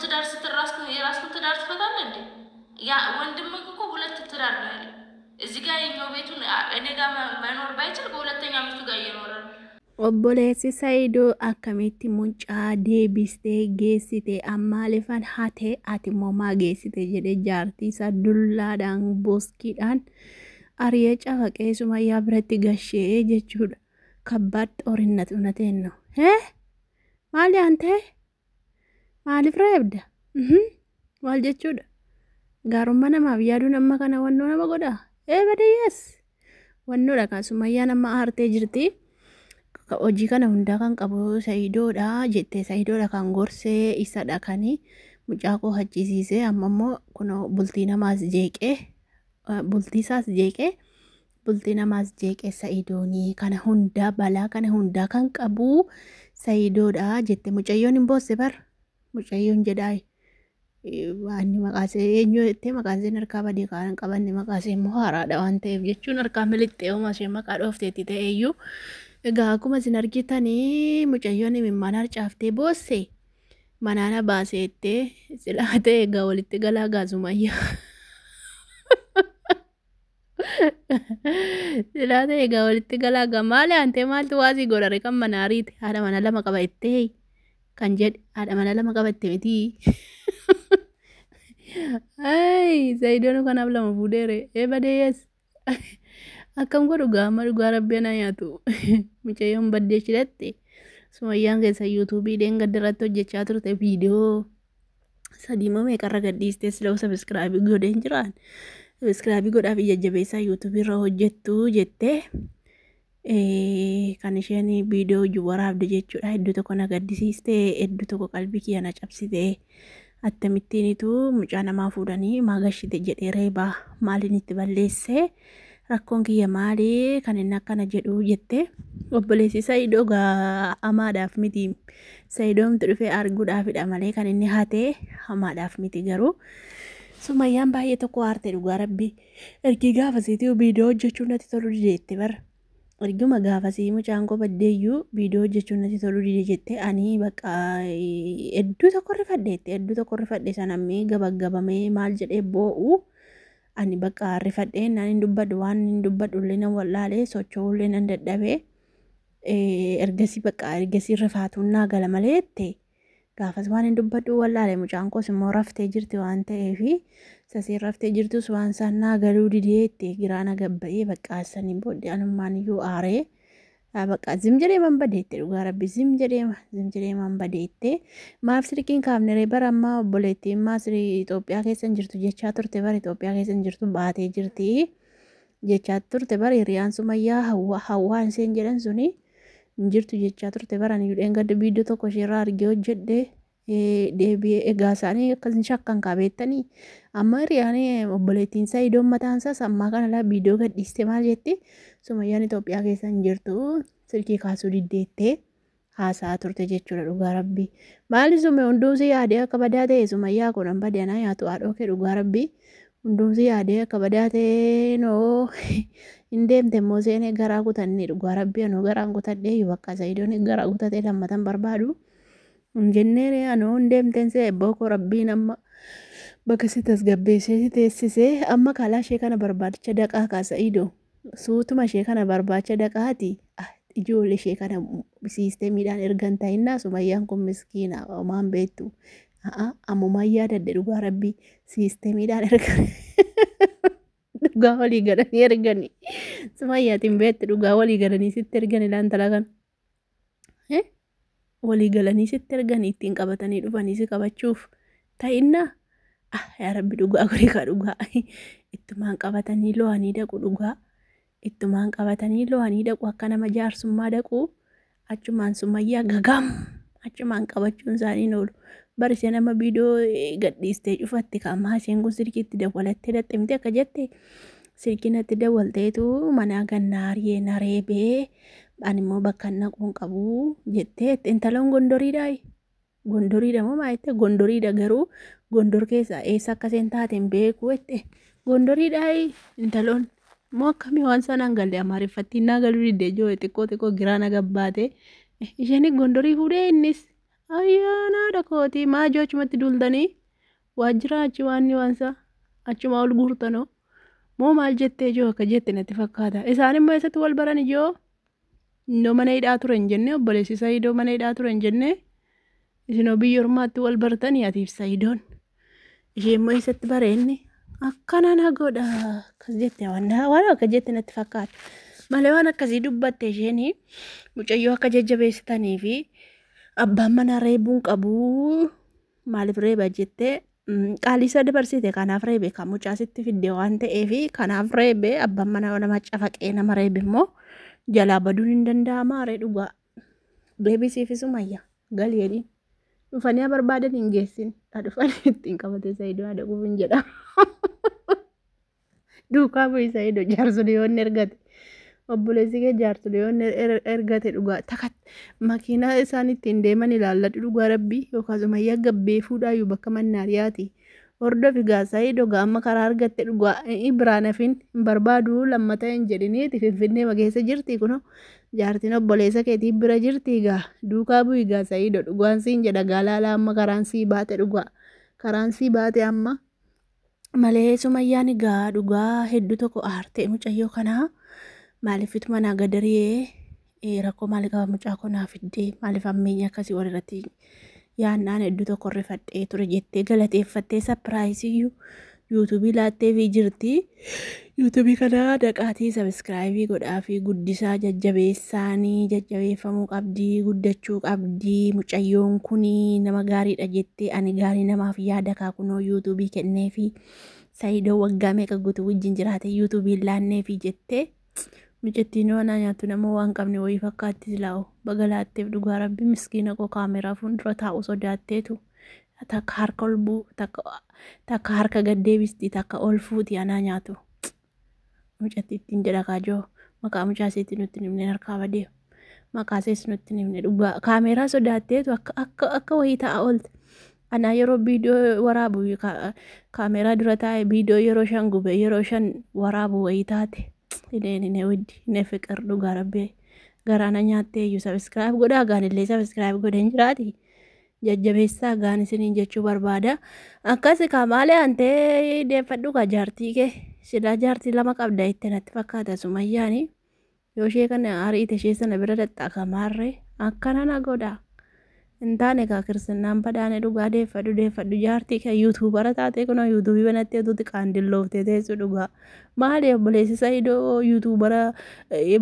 ትዳር ስትል የራስህን ትዳር ትፈታለህ እንዴ? ያ ወንድምህ እኮ ሁለት ትዳር ነው ያለው። እዚህ ጋር የኛው ቤቱን እኔ ጋር መኖር ባይችል በሁለተኛ ሚስቱ ጋር እየኖረ ነው። Obboleessi Saayidoo akkamitti mucaa deebistee geessite maaliifan hatee ati immoo maa geessite jedhee jaartii isaa dullaadhaan boskiidhaan ari'ee cafaqee Sumayyaa biratti gashee jechuudha. Kabbaad xorinnat እውነቴን ነው። Maali ante maaliif reebda? Maal jechuudha? Gaarummaa namaaf yaaduun amma kana wannoo nama godhaa? Ee badayyees wannoodha kan Sumayyaan amma aartee jirti. Hojii kana hundaa kan qabu Sayidoodha jettee, Sayidoodha kan gorsee, isadha kan mucaa koo hachisiisee, amma immoo kunoo bultii namaas jeeqee, bultii isaas jeeqee, bultii namaas jeeqee. Sayidoonii kana hundaa, balaa kana hundaa kan qabu Sayidoodha jette. Mucayyoon hin boosse bar. Mucayyoon jedhaa waan maqaa ishee eenyu jettee, maqaan isheen harkaa badii kan qabanne, maqaa ishee immoo haaraadha waan ta'eef jechuun harkaa milixxee homaa isheen maqaa dhoofteetti ta'eeyyuu. Egaa akkuma isin argitanii mucayyoon imimmaan harcaaftee boosse, manaana baaseettee silaa ta'e. Egaa walitti galaa gaasumayyaa. Silaa ta'e egaa walitti galaa gaa. Maali aantee maaltu waasii godhare kan mana ariite? Haadha mana lama qaba jettee kan jedhe, haadha mana lama qabatte miti. Ayi Sayidoon kanaaf lama fuudheere. Ee badeeyyees akkam godhu gaama dhugaa rabbi na nyaatu. Mucayyoon baddee shidhatte. Sumayyaan keessa yuutuubii dheengadda irratti hojjechaa turte viidiyoo sadii moo meeqarra gadhiistee, sila'u sabiskiraabii godheen jiraan. Sabiskiraabii godhaaf jajjabeessaa, yuutuubii irra hojjettu jettee kan isheen viidiyoo hojii waraabde jechuudha. Hedduu tokko na gaddisiiste, hedduu tokko qalbii kiyya na cabsite. Akkamittiinitu mucaa namaa fuudhanii maa gashite jedhee reebaa, maaliin itti balleessee, rakkoon kiyya maali kan inni akkana jedhu jette. Obboleessi Sayidoo gaa hamaadhaaf miti, Sayidoomtu dhufee arguudhaafidha malee kan inni hatee hamaadhaaf miti. Garuu Sumayyaan baay'ee tokko aarte dhugaa rabbi. Ergi gaafasiitii viidiyoo hojjechuun natti tolu dideette bara. Erguma gaafasii mucaan koo baddeeyyuu viidiyoo hojjechuun natti tolu dide jette. Ani bakka hedduu tokko rifadheette, hedduu tokko rifadhe sanammee gabaggabamee maal jedhee boo'u. Ani bakka rifadhee naan hin dubbadhu, waan hin dubbadhu illee nan wallaalee, socho'uu illee nan dadhabee. Ergasii bakka ergasii rifaatuun naa gala malee jette. Gaafas waan hin dubbadhu wallaale, mucaan koos immoo raftee jirti waan ta'eefi sasiin raftee jirtus waan isaan naa galuu didee jette. Giraana gabba'ee bakka saniin booddee anummaan iyyuu aaree bakka zim jedhee man badeette dhugaa rabbi, zim jedhee zim jedhee man badeette. Maaf silkiin kaafneree bara ammaa obboleettiin maa sirii Itoophiyaa keessa hin jirtu jechaa turte bara, Itoophiyaa keessa hin jirtu, baatee jirti jechaa turte bara. Hiriyaan Sumayyaa hawwaan isheen jedhan suni hin jirtu jechaa turte bara. Ani dheengadda viidiyoo tokko isheerraa argee hojjedhe deebi'ee. Egaa isaanii akkasin shakkan kaabeettanii amma hiriyaan obboleettiin Sayidoon mataan isaas ammaa kana laa viidiyoo gadhiiste. Maal jetti? Sumayyaan Itoophiyaa keessa hin jirtu, silkii kaasuu diddeettee haasa'aa turte jechuudha dhugaa rabbi. Maali sume hundumsi yaadee akka badaa ta'e? Sumayyaa kun an badee anaa nyaatu haadhoo kee dhugaa rabbi. Hundumsi yaadee akka badaa ta'e noo hin deemte immoo seenee garaa kutanne dhugaa rabbi. Anoo garaan kutadhee bakka Sayidoon garaa kutatee lammatan barbaadu. Hin jennee anoo hin deemteen see bookoo rabbiin amma bakka si tasgabbeessee si teessisee amma kalaa ishee kana barbaadicha daqaa kaasa idoo suutuma ishee kana barbaacha daqaati. Ijoollee ishee kana siistemiidhaan ergan ta'innaa. Sumayyaan kun miskiina homaan beektu. Ammumaan yaadadde dhugaa rabbii, siistemiidhaan ergan dhugaa walii galanii ergani. Sumayyaatiin beektu dhugaa walii galanii sitti ergan ilaan tala kana. Walii galanii sitti erganii ittiin qabatanii dhufanii si qabachuuf ta'innaa. Yaa rabbi dhugaa godhi ka dhugaa. Ittumaan qabatanii lo'anii dhaqu dhugaa. Ittumaan qabatanii lo'anii dhaqu, akka nama jaarsummaa dhaqu achumaan Sumayyaa gagam achumaan qabachuun isaanii hin oolu. Bari isheen amma viidiyoo gadhiistee cufatti kamaa isheen kun silkiitti dawwalattee dhaqxe miti akka jette, silkii natti dawwalteetu mana gannaariyee nareebee, ani immoo bakka naquun qabu jettee. Intaloon Gondoriidhaa. Gondoriidha moo maa jette? Gondoriidha, garuu Gondor keessaa eessa akka isheen taate hin beeku jette. Gondoriidhaa intaloon moo akkamii? Waan sanaan galle amaariffattiin naa galuu didde ijoo xiqqoo xiqqoo giraana gabbaate. Isheen Gondorii fuudhee innis Ayyaanaadha kootii maajoo achumatti duultanii waajjira achi waan ni waansa achuma ol guurtanoo moo maal jettee ijoo akka jette natti fakkaata. Isaan immoo eessatti wal baran ijoo? Innoo mana hidhaa ture hin jenne, obboleessi Saayidoo mana hidhaa ture hin jenne, isinoo biyya ormaatti wal bartanii atiif Saayidoon. Ishee immoo eessatti bareenni? Akkana na godha akkas jette, waan akka jette natti fakkaata. Malee waan akkasii dubbatte isheen mucayyoo akka jajjabeessitanii fi abbaan manaa reebuun qabu, maaliif reeba jettee qaalii isa dabarsite, kanaaf reebe kan mucaa sitti fidde waan ta'eef kanaaf reebe. Abbaan manaa nama cafaqee nama reebe immoo jalaa baduun hin danda'ama ree? Dhugaa deebisiifi Sumayya gali jedhiin, dhufanii haa barbaadan hin geessin, dhufanii ittiin qabatee Saayidoo haadha quufin jedha. Duukaa bu'ii Saayidoo, jaarsolii yoo inni ergate, obboleessi kee jaarsolii yoo inni ergate, dhugaa takka makiinaa isaan ittiin deeman ilaalladhu, dhugaa rabbii yookaan Sumayyaa gabbee fuudhaayyuu bakka mannaariyaati. Hordofi gaa Saayidoo gaa, amma karaa argatte dhugaa biraan hafin hin barbaadu lammata hin jedhiniiti. Finfinnee keessa jirti, kunoo jaartiin obboleessa keetii bira jirti gaa, duukaa bu'i gaa Saayidoo, dhugaan siin jedha gaa, laalaa amma karaan sii baate, dhugaa karaan sii baate amma. Malee Sumayyaan egaa dhugaa hedduu tokko aartee mucayyoo kanaa maaliif ituma naa gadariyee, rakkoo maali qaba mucaa koo naa fiddee, maaliif hammeenya akkasii walirratti yaannaan hedduu tokko rifadhee ture jettee galateeffattee surprise yuutuubii laattee fi jirti. Yuutuubii kana dhaqaatii subscribe godhaa fi guddisaa, jajjabeessaanii, jajjabeeffamuu qabdii, guddachuu qabdii, mucayyoon kunii nama gaariidha jettee, ani gaarii namaaf yaada kaakunoo yuutuubii kennee fi Saayidoo waggaa meeqa guutuu wajjin jiraate yuutuubii laannee fi jettee. Mucattiin waan nyaattu nama waan qabne wayii fakkaatti, silaa'u baga laatteef, dhugaa rabbi miskiina koo kaameraa fuuldura taa'u sodaatteetu takka harka ol buu, takka harka gad deebisti, takka ol fuuti. Anaa nyaatu mucattiittiin jedha kaajoo, maqaa mucaa isiitti nutti himne, harkaa badee maqaa isees nutti himne, dhugaa kaameraa sodaatteetu akka akka akka wayii ta'a oolte. Anaa yeroo viidiyoo waraabu kaameraa dura taa'e viidiyoo yeroo 5 gube, yeroo 5 waraabu wayii taate. Ineen inee widdi inee fiqir, dhugaa rabbi garaana nyaattee iyyuu. Subscribe godhaa, gaanillee subscribe godheen jiraati. Jajjabeessaa gaan isiniin jechuu barbaada. Akkas kaamaalee antee deeffadhu ka jaartii kee, silaa jaartii lama qabda itti natti fakkaata Sumayyaani. Yoo ishee kana ariite ishee sana bira dhaxxaa kamaarree akkana na godha. Hin taane kaa kirsinnaan badhaane, dhugaa deeffadhu, deeffadhu jaartii kee. Yuutuubara taatee kunoo yuutuubii banattee utuutti qaandillooftee teessu, dhugaa. Maali obboleessi Saayidoo yuutuubara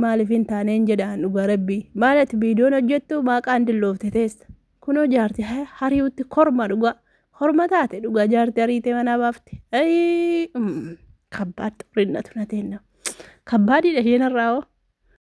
maaliif hin taaneen jedhaan, dhugaa rabbii. Maali ati viidiyoon hojjettu maa qaandilloofte teessa? Kunoo jaartii hariiwutti korma, dhugaa. Korma taate dhugaa, jaartii ariitee manaa baafte. Kabbaad xurinnatu na teenna. Kabbaadidha isheen irraa hoo.